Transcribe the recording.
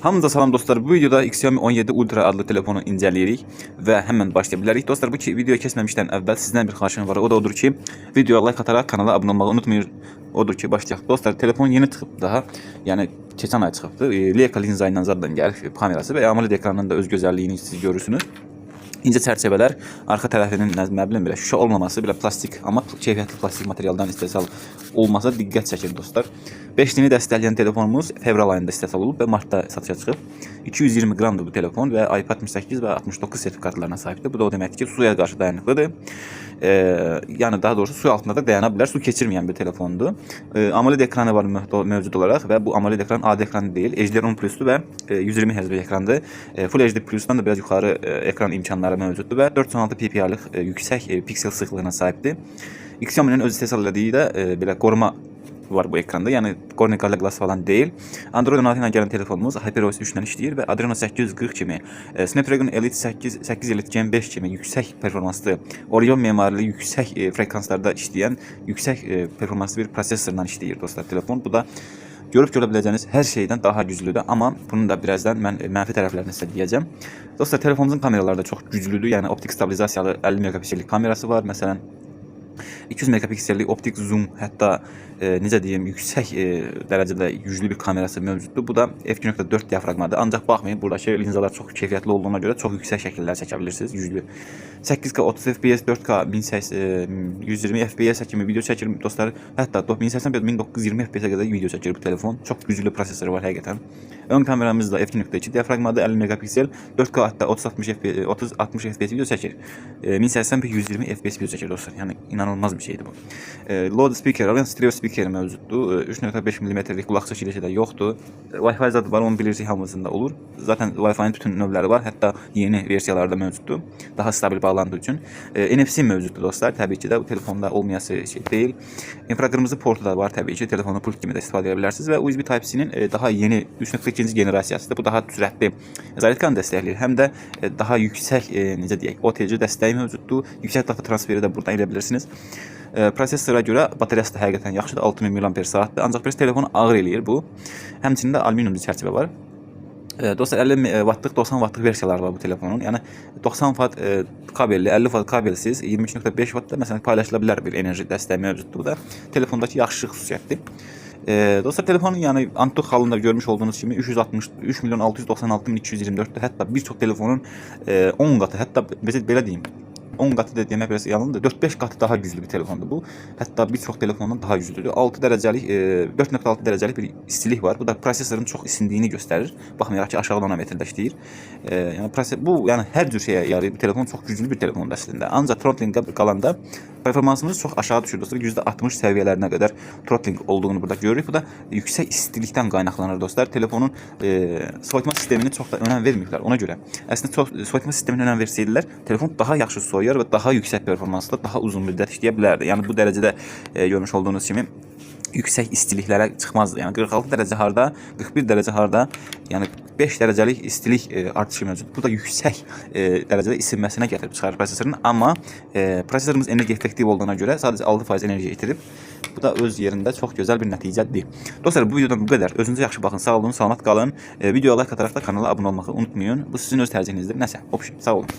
Hamınıza salam dostlar. Bu videoda Xiaomi 17 Ultra adlı telefonu incələyirik və həmən başlaya bilərik. Dostlar, bu ki video keçməmişdən əvvəl sizdən bir xahişim var. O da odur ki, videoya like ataraq kanala abunə olmağı unutmayın. Odur ki, başlayaq. Dostlar, telefon yeni çıxıb daha. Yəni keçən ay çıxıbdı. Leica linza ilə zaten gəlib kamerası və AMOLED ekranının da öz gözəlliyini siz görürsünüz. İncə çərçivələr, arxa tərəfinin nə bilim belə şüşə olmaması, belə plastik, amma keyfiyyətli plastik materialdan istehsal olması diqqət çəkir dostlar. 5G-ni dəstəkləyən telefonumuz fevral ayında istehsal olub və martda satışa çıxıb. 220 qramdır bu telefon və IP68 və 69 sertifikatlarına sahibdir. Bu da o deməkdir ki, suya qarşı dayanıqlıdır. Yəni daha doğrusu su altında da dayana bilər, su keçirməyən bir telefondur. AMOLED ekranı var mövcud olaraq və bu AMOLED ekran adi ekran deyil, HDR10 Plus'dur və 120 Hz bir ekrandır. Full HD Plus'dan da biraz yuxarı ekran imkanları mövcuddur və 416 ppi-lıq yüksək piksel sıxlığına sahibdir. Xiaomi'nin öz istehsal elədiyi də belə qoruma var bu ekranda. Yəni Corning Gorilla Glass falan deyil. Android 16 ilə gələn telefonumuz HyperOS 3 ilə işləyir və Adreno 840 kimi, Snapdragon Elite 8, 8 Elite Gen 5 kimi yüksək performanslı, Oryon memarili yüksək frekanslarda işləyən yüksək performanslı bir prosesorla işləyir dostlar telefon. Bu da görüb görə biləcəyiniz hər şeydən daha güclüdür, amma bunu da birazdan mən mənfi tərəflərini sizə deyəcəm. Dostlar, telefonumuzun kameraları da çox güclüdür. Yəni optik stabilizasiyalı 50 megapiksellik kamerası var. Məsələn, 200 megapiksellik optik zoom, hətta necə deyim, yüksək dərəcədə güclü bir kamerası mövcuddur. Bu da f2.4 diafraqmadır. Ancaq baxmayın, buradakı linzalar çox keyfiyyətli olduğuna görə çox yüksək şəkillər çəkə bilirsiniz, güclü. 8K 30 FPS, 4K 1080, 120 FPS kimi video çəkir dostlar. Hətta 1080p 1920 FPS-ə qədər video çəkir bu telefon. Çox güclü prosesoru var həqiqətən. Ön kameramız da f2.2 diafraqmada 50 megapiksel, 4K hətta 30-60 FPS, 30-60 FPS video çəkir. 1080p 120 FPS video çəkir dostlar. Yəni inanılmaz bir şeydir bu. Loudspeaker, yəni stereo speaker mövcuddur. 3.5 mm-lik qulaqçıq girişi də yoxdur. Wi-Fi zaten var, onu bilirsiniz, hamısında olur. Zaten Wi-Fi-nin bütün növləri var. Hətta yeni versiyalarda mövcuddur. Daha stabil bağlantı üçün. NFC mövcuddur dostlar. Təbii ki də bu telefonda olmayası şey deyil. İnfraqırmızı portu da var təbii ki. Telefonu pult kimi də istifadə edə bilərsiniz və USB Type-C-nin daha yeni 3.2-ci generasiyasıdır. Bu daha sürətli zaryadkanı dəstəkləyir. Həm də daha yüksək necə deyək, OTG dəstəyi mövcuddur. Yüksək data transferi də buradan edə bilirsiniz. Prosesora görə batareyası da həqiqətən yaxşıdır. 6000 mAh-dır. Ancaq biraz telefonu ağır eləyir bu. Həmçinin də alüminium bir çərçivə var. Dostlar, 50 wattlıq, 90 wattlıq versiyaları var bu telefonun. Yəni 90 watt kabelli, 50 watt kabelsiz, 22.5 watt da məsələn paylaşıla bilər bir enerji dəstəyi mövcuddur. Bu da telefondakı yaxşı xüsusiyyətdir. Dostlar, telefonun yəni Antutu halında görmüş olduğunuz kimi 360 3 milyon 696 min 224-dür. Hətta bir çox telefonun 10 qatı, hətta belə deyim, 10 qatı da demək biraz yalandır. 4-5 qatı daha güclü bir telefondur bu. Hətta bir çox telefondan daha güclüdür. 6 dərəcəlik, 4.6 dərəcəlik bir istilik var. Bu da prosesorun çox isindiyini göstərir. Baxmayaraq ki, aşağı nanometrdə işləyir. Yəni bu yəni hər cür şeyə yarayır. Bu telefon çox güclü bir telefondur əslində. Ancaq throttling-ə qalanda performansımız çox aşağı düşür dostlar. %60 səviyyələrinə qədər throttling olduğunu burada görürük. Bu da yüksək istilikdən qaynaqlanır dostlar. Telefonun soyutma sistemini çox da önəm verməyiblər ona görə. Əslində çox soyutma sisteminə önəm versəydilər, telefon daha yaxşı soyuyar və daha yüksək performansla daha uzun müddət işləyə bilərdi. Yəni bu dərəcədə görmüş olduğunuz kimi yüksək istiliklərə çıxmazdı. Yəni 46 dərəcə harda, 41 dərəcə harda, yəni 5 dərəcəlik istilik artışı mövcuddur. Bu da yüksək dərəcədə isinməsinə gətirib çıxarır prosesorun, amma prosesorumuz enerji effektiv olduğuna görə sadəcə 6% enerji itirib. Bu da öz yerində çox gözəl bir nəticədir. Dostlar, bu videodan bu qədər. Özünüzə yaxşı baxın, sağ olun, salamat qalın. Videoya like ataraq da kanala abunə olmağı unutmayın. Bu sizin öz tərcihinizdir. Nəsə, opşim, sağ olun.